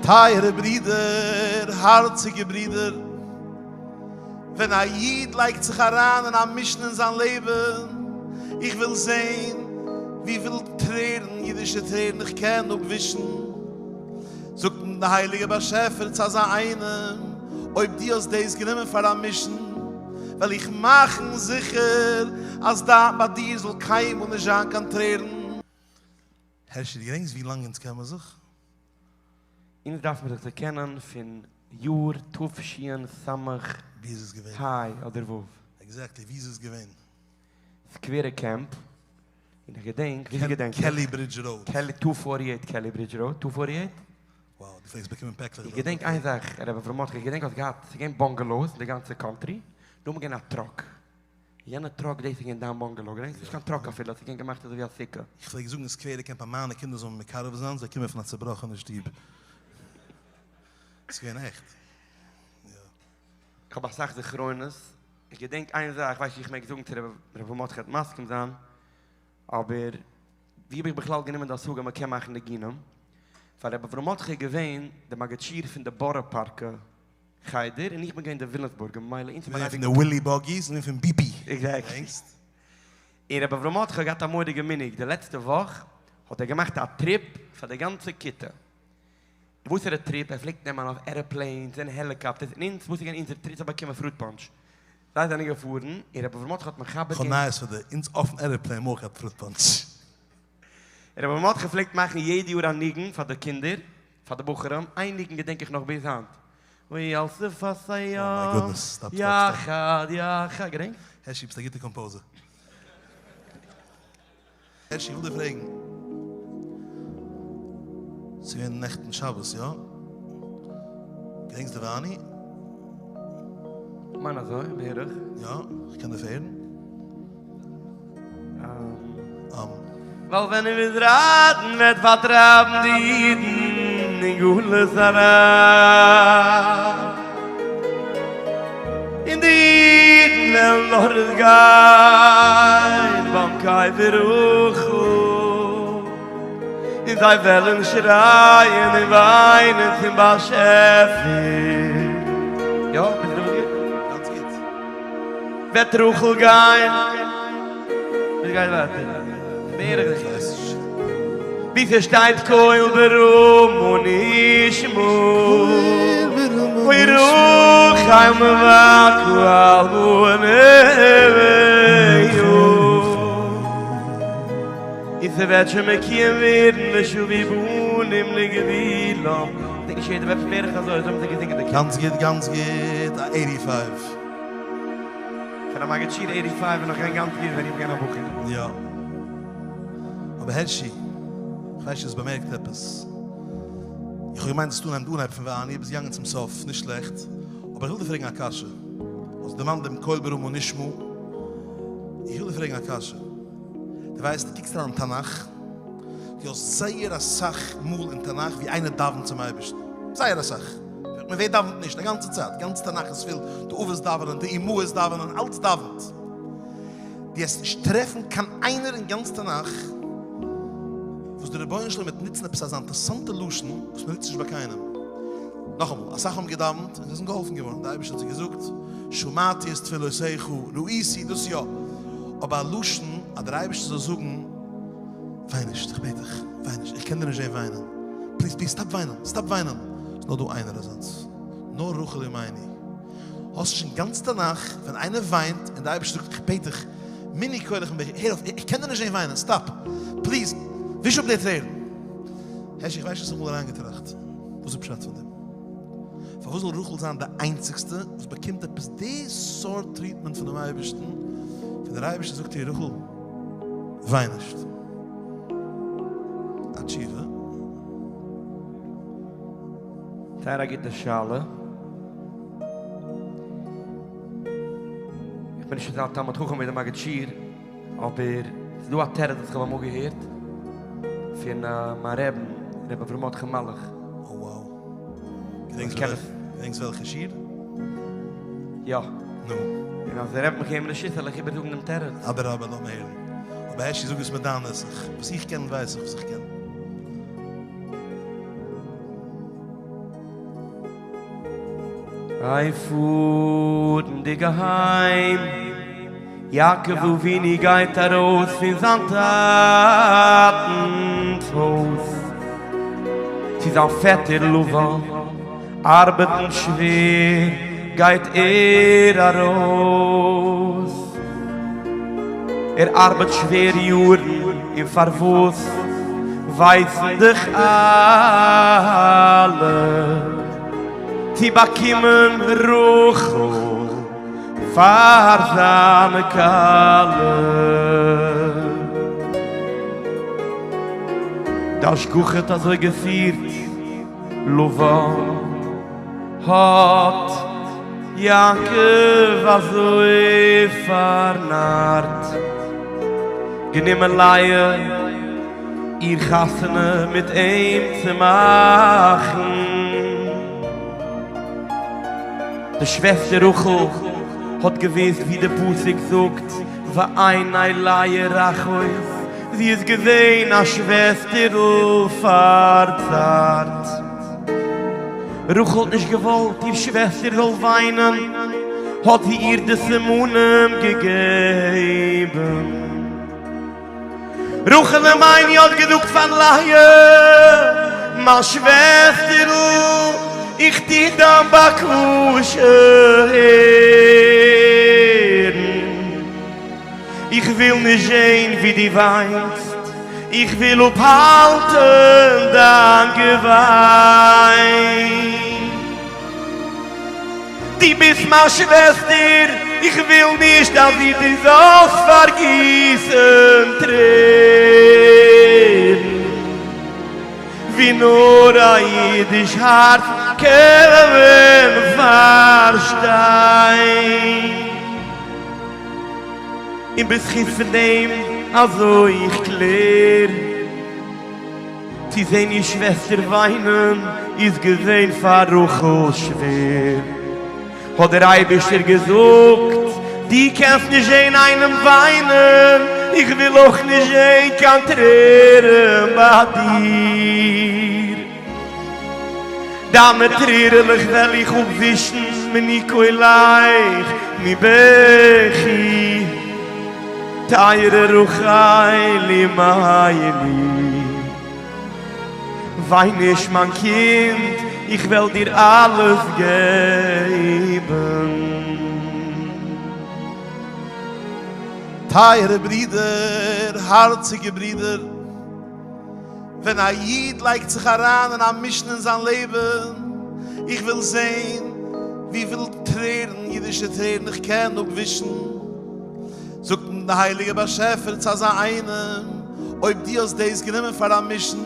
טייערע ברידער, הארציגע ברידער, ווען א איד לייגט זיך אריין אין א mission אין זיין לעבן, איך וויל זען וויפיל טרערן, אידישע טרערן איך קען אפווישן, זאגט אים דער הייליגער באשעפער צו אזא איינעם, אויב דו האסט דאס גענומען פאר א mission, וועל איך מאכן זיכער אז ביי דיר זאל קיינמאל נישט זיין קיין טרערן. הערשי, דו געדענקסט ווי לאנג אונז קען מען זיך? אונז דארף מען זיך דערקענען פון יאר תשס"ה ווי איז עס געווען? אדער ו'. Exactly, ווי איז עס געווען? סקווערע קעמפ, און איך געדענק, וויאזוי געדענק איך? Kelly Bridge Road. Kelly, two forty eight Kelly Bridge Road, two forty eight? Wow, דו פלעגסט באקומען פעקלעך איך געדענק איין זאך, ר' אברהם מרדכי, איך געדענק האסט געהאט, ס'איז געווען bungalows אין די גאנצע country, דא האט מען געווען א truck, יענע truck דאס איז געווען דיין bungalow, געדענקסט? נישט קיין truck אפילו, ס'איז געווען געמאכט אזוי ווי א סוכה. איך פלעג זאגן אין סקווערע קעמפ אז מיינע קינדער זאלן מיר מקרב זיין, זיי קומען פון א צובראכענע שטוב. ס'איז געווען עכט. יא. איך האב אסאך זכרונות, איך געדענק איין זאך, כ'ווייס נישט איך מעג זאגן צו ר' אברהם מרדכי וועט מסכים זיין, אבער ווי האב איך בכלל גענומען די השגה מ'קען מאכן ניגונים? ווייל ר' אברהם מרדכי איז געווען די מגיד שיעור פון די בארא פארקע חדר און איך בין געווען די וויליאמסבורגע ממילא אונז האבן פון די ווילי buggies און פון BP. Exactly. און רבי אברהם מרדכי האט געהאט א מורא'דיגע מנהג, די לעצטע וואך האט ער געמאכט א trip פאר די גאנצע כיתה. וואסערע trip? ער פלעגט נעמען אויף airplanes און helicopters און אונז, וואס איז געווען אונזער trip? אונז האבן באקומען fruit punch. זיי זענען געפארן און רבי אברהם מרדכי האט מכבד כ'האב געווען. נייעס פאר דיר, אונז אויפן airplane האבן אויך געהאט fruit punch. רבי אברהם מרדכי פלעגט מאכן יעדע יאר א ניגון פאר די קינדער, פאר די בחורים, איין ניגון געדענק איך נאך ביז היינט, ועל שפת הים יחד יחד, געדענקסט? הערשי ביסט א גוטע composer. הערשי איך וויל דיר פרעגן, ס'איז געווען נעכטן שבת, יא? געדענקסט די ואני? כ'מיין אזוי, בערך. יא, איך קען דיר פארהערן. ווייל ווען ער וועט רייטן וועט פארטרייבן די אידן אין גלות אריין, און די אידן וועלן דורך גיין ביים קבר רחל, און זיי וועלן שרייען און וויינען צום באשעפער. יא, ביסט דו גוט? גאנץ גוט. וועט רחל גיין? ווי גייט ווייטער? בערך די ווי ס'שטייט קול ברמה נשמע אוי רחל מבכה על בניה און ס'וועט שוין מקוים ווערן ושבו בנים לגבולם כ'דענק נישט יעדע ווערט בערך אזוי אזוי האבן זיי געזינגען די גאנץ גוט גאנץ גוט א eighty five. פון א מגיד שיעור eighty five איז נאך געווען גאנץ גוט ווען איך בין געווען א בחור. יא. אבער הערשי, כ'ווייס נישט האסט באמערקט עפעס. איך האב געמיינט אז ס'איז דא אן אנהייב פון ואני, ביסט געגאנגען צום סוף, נישט שלעכט. אבער איך וויל דיר פרעגן א קשיא. האסט דערמאנט דעם קול ברמה נשמע. איך וויל דיר פרעגן א קשיא. דו ווייסט, דו קוקסט אריין אין תנך, דו האסט זייער אסאך מאל אין תנך ווי איינער דאווענט צום אייבערשטן. זייער אסאך. מען ווער דאווענט נישט א גאנצע צייט, גאנץ תנך איז פיל, די אבות דאווענען, די אמהות דאווענען, אלץ דאווענט. דו העסט נישט טרעפן קיין איינער אין גאנץ תנך וואס דער רבונו של עולם וועט נוצן עפעס אזא אינטערסאנטע לשון וואס מען נוצט נישט ביי קיינעם. נאכאמאל, אסאך האבן געדאווענט און זיי זענען געהאלפן געווארן, דער אייבערשטער האט זיי געזאגט, שמעתי את תפילותיך, ראיתי, דאס יא, אבער א לשון אז דער אייבערשטער זאל זאגן, וויין נישט, איך בעט דיך, וויין נישט, איך קען דיר נישט זען וויינען, please please stop וויינען, stop וויינען, ס'איז נאר דא איינער אזאנס, נאר רחל אמנו. האסט נישט אין גאנץ תנך ווען איינער וויינט און די אייבערשטער זאגט איך בעט דיך, מנעי קולך מבכי, הער אויף, איך קען דיר נישט זען וויינען, stop, please, וויש אפ די טרערן. הערשי, איך ווייס נישט האסט אמאל אריינגעטראכט וואס איז פשט פון דעם? פארוואס זאל רחל זיין די איינציגסטע וואס באקומט עפעס די סארט treatment פונעם אייבערשטן, ווען דער אייבערשטער זאגט איר רחל, וויין נישט. א תשובה. זייער א גוטע שאלה. איך בין נישט אזא תלמיד חכם ווי די מגיד שיעור, אבער ס'איז דא א תירוץ וואס איך האב אמאל געהערט פון מיין רעבן, רבי אברהם מרדכי מלאך. Oh wow. געדענקסט וועלכע שיעור? יא. נו. און אז דער רבי וועט מיך געבן רשות וועל איך איבערזאגן דעם תירוץ. אדרבה לאמיר הערן. אבער הערשי זאג עס מיט דיין נוסח. וואס איך קען ווייס איך וואס איך קען. איי פארנדיג אהיים, יעקב אבינו גייט ארויס פון זיין טאטנ'ס הויז צו זיין פעטער לבן, ארבעטן שווער גייט ער ארויס, ער ארבעט שווער יארן און פארוואס ווייסן דאך אלע. צו באקומען רחל פאר זיין כלה. די השגחה האט אזוי געפירט, לבן האט יעקב אזוי פארנארט, גענומען לאה איר חתונה מיט אים צו מאכן. די שוועסטער רחל האט געוואוסט ווי די פסוק זאגט ועיני לאה רכות, זי איז געווען א שוועסטערל פארצארט. רחל האט נישט געוואלט איר שוועסטער זאל וויינען, האט זי איר די סימנים געגעבן. רחל אמנו האט געזאגט פאר לאה, מיין שוועסטערל, איך טו דיין בקשה הערן, איך וויל נישט זען ווי דו וויינסט, איך וויל אפהאלטן דיין געוויין. דו ביסט מיין שוועסטער, איך וויל נישט אז דו זאלסט פארגיסן טרערן, ווי נאר א אידיש הארץ קען פארשטיין. און בזכות פון דעם אזוי איך קלער. צו זען איר שוועסטער וויינען איז געווען פאר רחל שווער. האט דער אייבערשטער געזאגט, דו קענסט נישט זען איינעם וויינען, איך וויל אויך נישט זען קיין טרערן ביי דיר. דיינע טרערעלעך וועל איך אפווישן מנעי קולך מבכי. טייערע רחלי מיילי, וויין נישט מיין קינד, איך וועל דיר אלעס געבן. טייערע ברידער, הארציגע ברידער, ווען א איד לייגט זיך אריין אין א mission אין זיין לעבן, איך וויל זען וויפיל טרערן, אידישע טרערן איך קען אפווישן, זאגט אים דער הייליגער באשעפער צו אזא איינעם, אויב דו האסט דאס גענומען פאר א mission,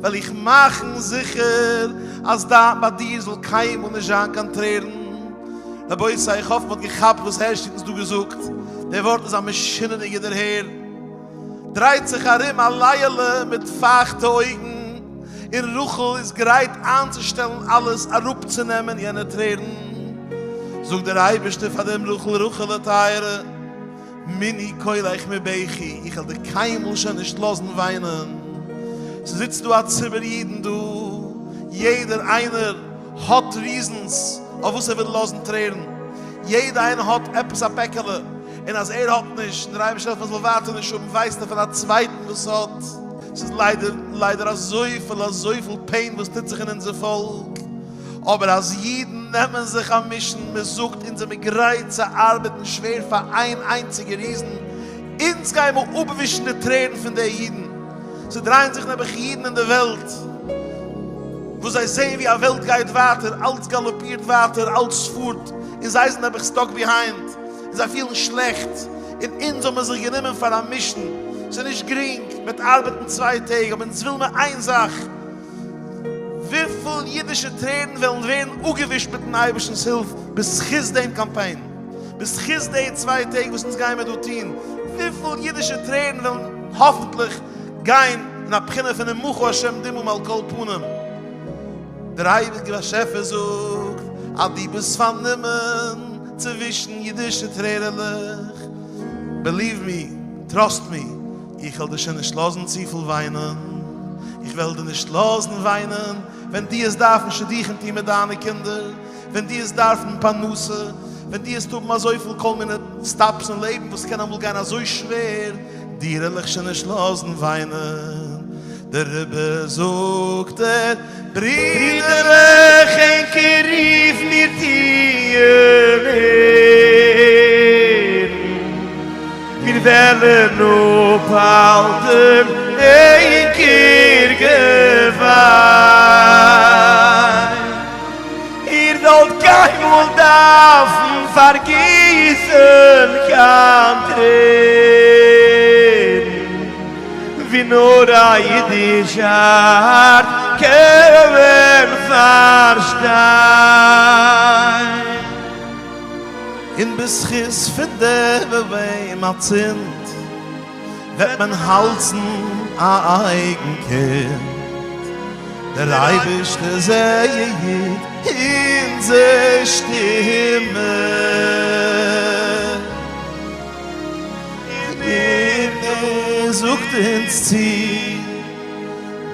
וועל איך מאכן זיכער אז ביי דיר זאל קיינמאל נישט זיין קיין טרערן. רבותי, איך האף מען האט געכאפט וואס הערשי האט אונז דא געזאגט, דער ווארט איז א משונה'דיגער דערהער. דרייט זיך ארום א לאה'לע מיט פייכטע אויגן, און רחל איז גרייט איינצושטעלן אלעס אראפצונעמען יענע טרערן. זאגט דער אייבערשטער פאר דעם רחל, רחל'ע טייערע, מנעי קולך מבכי, איך וועל דיר קיינמאל שוין נישט לאזן וויינען. ס'זיצט דא א ציבור אידן דא, יעדער איינער האט reasons אויף וואס ער וויל לאזן טרערן, יעדער איינער האט עפעס א פעקעלע, און אז ער האט נישט, און דער אייבערשטער העלף מען זאל ווייטער נישט האבן, ווייסט ער פון א צווייטן וואס האט. ס'איז ליידער ליידער אזויפיל אזויפיל pain וואס טוט זיך אין אונזער פאלק, אבער אז אידן נעמען זיך א mission, מען זאגט אונז זעמיר גרייט צו ארבעטן שווער פאר איין איינציגע reason, אונז גיימיר אפווישן די טרערן פון די אידן. ס'דרייען זיך נעבעך אידן אין די וועלט וואס זיי זעען ווי א וועלט גייט ווייטער, אלץ גאלאפירט ווייטער, אלץ פארט, און זיי זענען נעבעך stuck behind. און זיי פילן שלעכט, און אונז האבן מיר זיך גענומען פאר א mission, ס'איז נישט גרינג, מ'וועט ארבעטן צוויי טעג, אבער אונז וויל מיר איין זאך, וויפיל אידישע טרערן וועלן ווערן אפגעווישט מיטן אייבערשטנ'ס הילף בזכות דעם קאמפיין, בזכות די צוויי טעג וואס אונז גייען מיר דא טון, וויפיל אידישע טרערן וועלן האפנטליך גיין אין א בחינה פון ומחה השם דמעה מעל כל פנים. דער הייליגער באשעפער זאגט אז דו ביסט פארנומען צווישן אידישע טרערעלעך, believe me, trust me, איך וועל דיר שוין נישט לאזן צופיל וויינען, איך וועל דיר נישט לאזן וויינען ווען דו וועסט דארפן שידוכים טון מיט דיינע קינדער, ווען דו וועסט דארפן פרנסה, ווען דו וועסט האבן אזויפיל כל מיני סטאפס אין לעבן וואס קען אמאל גיין אזוי שווער, דיר וועל איך שוין נישט לאזן וויינען, דעריבער זאגט ער, ברידערלעך ענקער רוף מיר טוען הערן, מיר וועלן אפהאלטן ענקער געוויין, איר זאלט קיינמאל דארפן פארגיסן קיין טרערן. ווי נאר א אידיש הארץ קען ווען פארשטיין. און בזכות פון דעם וועם אצינד וועט מען האלזן א אייגן קינד, דער אייבערשטער זעהט אונזער שטימע. און ער זאגט אונז צו,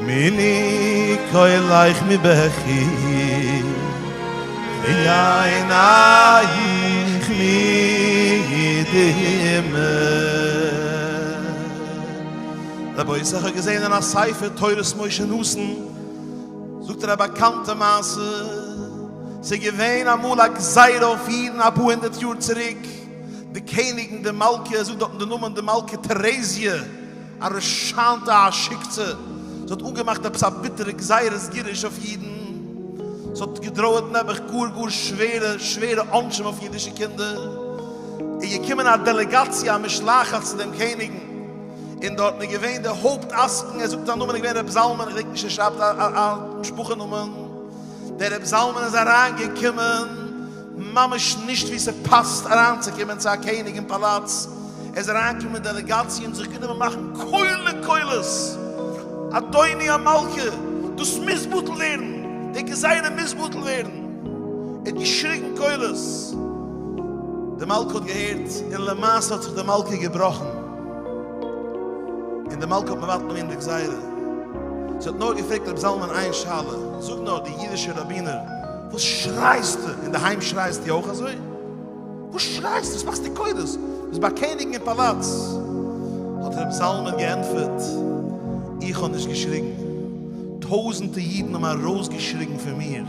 מנעי קולך מבכי ועינייך מדמעה. רבותי, איך האב געזען אין א ספר תורת משה נתן, זאגט ער א באקאנטע מעשה, ס'איז געווען אמאל א גזירה אויף אידן אפאר הונדערט יאר צוריק, די קעניגן די מלכה, זאגט דארטן די נאמען די מלכה טערעזיע, א רשענטע א שיקצע, זי האט אנגעמאכט עפעס א ביטערע גזירת גירוש אויף אידן, ס'האט געדרויעט נעבעך גאר גאר שווערע שווערע עונשים אויף אידישע קינדער, איז געקומען א דעלעגאציע א משלחת צו דעם קעניגן, און דארטן איז געווען דער הויפט עסקן, ער זאגט זיין נאמען איז געווען ר' זלמן, איך געדענק נישט ער שרייבט א משפחה נאמען, דער ר' זלמן איז אריין געקומען. ממש נישט ווי ס'פאסט אריינצוקומען צו א קעניג אין פאלאץ, ער איז אריינגעקומען מיט דעלעגאציע און זיך גענומען מאכן קולי קולות, אדוני המלכה, דאס מוז בטל ווערן, די גזירה מוז בטל ווערן! ער האט געשריגן קולות, די מלכה האט געהערט, און למעשה האט זיך די מלכה געבראכן, און די מלכה האט מבטל געווען די גזירה, זי האט נאר געפרעגט רבי זלמן איין שאלה, זאג נאר, די אידישע ראבינער, וואס שרייסטו? אינדערהיים שרייסטו אויך אזוי? וואס שרייסטו? וואס מאכסטו קולות? ביסט ביי קעניגן אין פאלאץ. האט ר' זלמן געענטפערט, איך האב נישט געשריגן, טויזענטע אידן האבן ארויסגעשריגן פון מיר,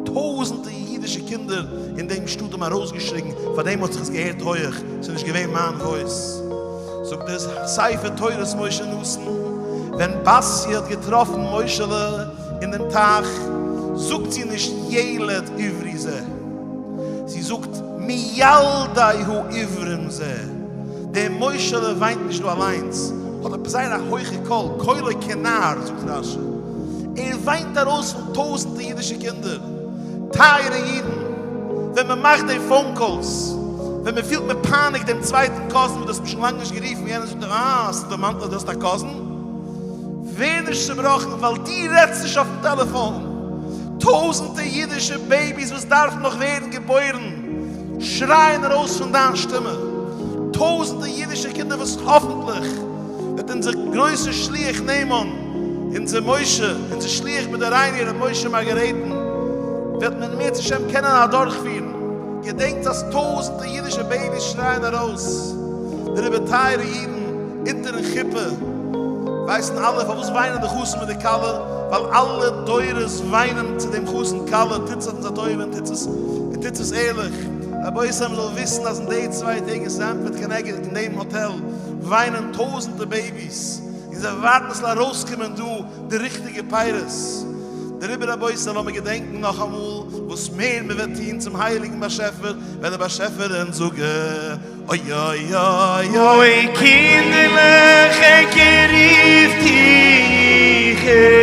טויזענטע אידישע קינדער אין דעם שטאט האבן ארויסגעשריגן, פאר דעם האט זיך עס געהערט הויעך, ס'איז נישט געווען מיין voice. זאגט דער ספר תורת משה נתן, ווען בתיה האט געטראפן משה'לע אין דעם טייך, זאגט זי נישט ילד עברי זה, זי זאגט מילדי העברים זה, דער משה'לע וויינט נישט דא אליינס, האט עפעס זייער א הויכע קול, קולו כנער, זאגט רשי, ער וויינט ארויס פון טויזענטע אידישע קינדער, טייערע אידן, ווען מען מאכט די phone calls, ווען מען פילט מען פייניגט דעם צווייטן cousin וואס דו האסט אים שוין לאנג נישט גערופן, יענער זאגט דיר אה, האסט דערמאנט אז דו האסט א cousin? ווער נישט צובראכן ווייל דו רעדסט נישט אויפן טעלעפאן. טויזענטע אידישע babies וואס דארפן נאך ווערן געבוירן שרייען ארויס פון דיין שטימע. טויזענטע אידישע קינדער וואס האפנטליך וועט אונזער גרויסער שליח נאמן, אונזער משה, אונזער שליח בדורינו ר' משה מארגארעטן, וועט מען אם ירצה השם קענען אדורכפירן. געדענקטס אז טויזענטע אידישע babies שרייען ארויס. דעריבער טייערע אידן, אונטערן חופה ווייסן אלע פארוואס וויינען די חתן מיט די כלה, ווייל אלע דורות וויינען צו דעם חתן כלה, טוטס אונז א טובה און טוטס עס און טוטס עס ערליך. רבותי מען זאל וויסן אז אין די צוויי טעג אין סטעמפארד קאנעקטיקוט אין דעם האטעל וויינען טויזענטע babies און זיי ווארטן עס זאל ארויסקומען דא די ריכטיגע פירות. דעריבער רבותי לאמיר געדענקן נאכאמאל וואס מער מען וועט טון צום הייליגן באשעפער וועט דער באשעפער אונז זאגן אוי אוי אוי אוי קינדערלעך ענקער רוף איך הער,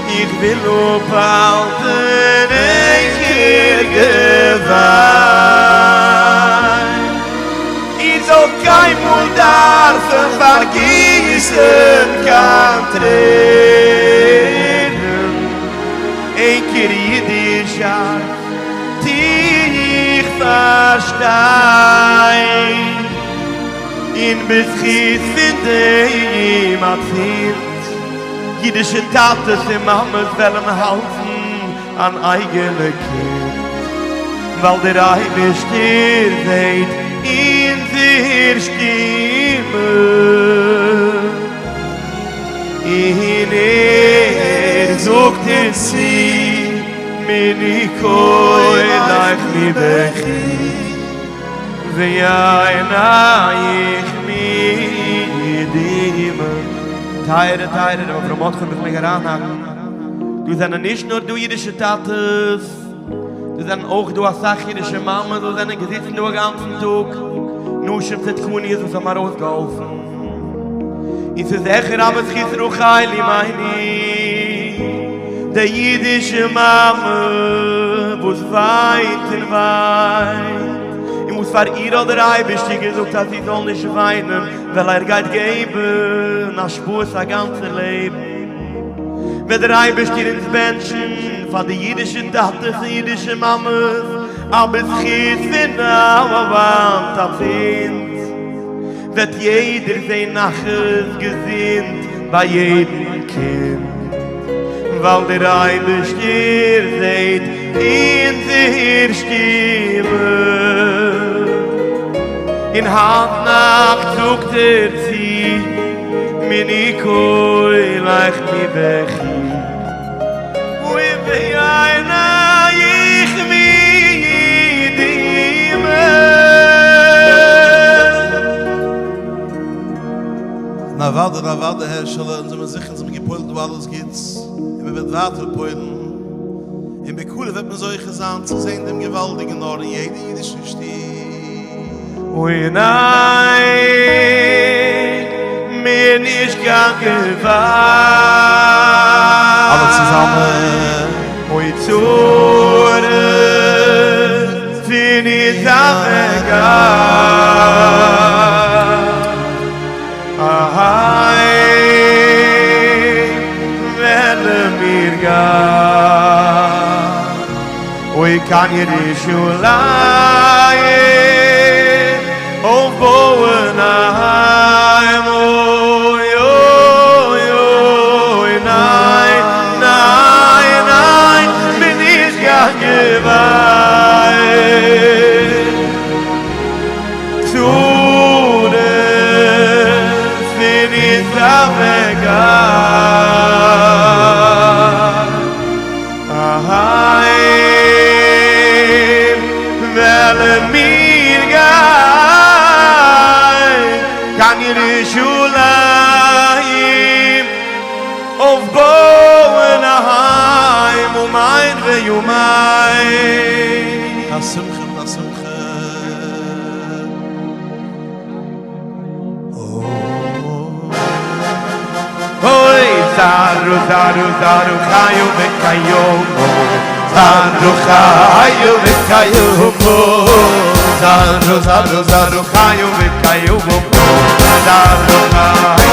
איך וויל אפהאלטן ענקער געוויין, איר זאלט קיינמאל דארפן פארגיסן קיין טרערן, ענקער אידיש הארץ טו איך פארשטיין, און בזכות פון דעם אצינד אידישע טאטעס און מאמעס וועלן האלטן. אן אייגענע קינד, ווייל דער אייבערשטער זעט אונזער שטימע, און ער זאגט אונז צו, מנעי קולך מבכי ועיניך מדמעה. טייערע טייערע רבי אברהם מרדכי אויב איך מעג אריינהאקן, דא זענען נישט נאר דא אידישע טאטעס, דא זענען אויך דא אסאך אידישע מאמעס וואס זענען געזיצן דא א גאנצן טאג, נשים צדקניות וואס האבן ארויסגעהאלפן, און ס'איז זיכער א בזכות רחל אמנו, די אידישע מאמע וואס וויינט און וויינט, און וואס פאר איר האט דער אייבערשטער געזאגט אז זי זאל נישט וויינען, ווייל ער גייט געבן השפעות א גאנצע לעבן, וועט דער אייבערשטער אונז בענטשן פאר די אידישע טאטעס און אידישע מאמעס, א בזכות פון היינט אצינד וועט יעדער זען נחת געזונט ביי יעדן קינד, ווייל דער אייבערשטער זעט אונזער שטימע. און היינט נאכט זאגט ער צו מנעי קולך מבכי ועיניך מדמעה. נאוואדע נאוואדע הערשעלע, אונז זעמיר זיכער אונז האמיר געפועלט דא אלעס גוטס, און מען וועט ווייטער פועל'ן, און בקרוב וועט מען זוכה זיין צו זען דעם געוואלדיגן אור אין יעדע אידישע שטוב. אוי ניין, מיר נישט קיין געוויין. אלע צוזאמען. אוי צרות פון אונז אוועקגיין. אהיים וועלן מיר גיין. אוי קיין ירושלים אויפבויען א היים אוי אוי אוי ניין ניין ניין בין איך גיין געוויין צרות פון אונז אוועקגיין. אהיים וועלן מיר גיין, קיין ירושלים אויפבויען א היים, אמן ואמן. א שמחה מיט א שמחה. אוי זרו זרו זרו חיו וקיימו זרו חיו וקיימו זרו זרו זרו חיו וקיימו זרו חיו.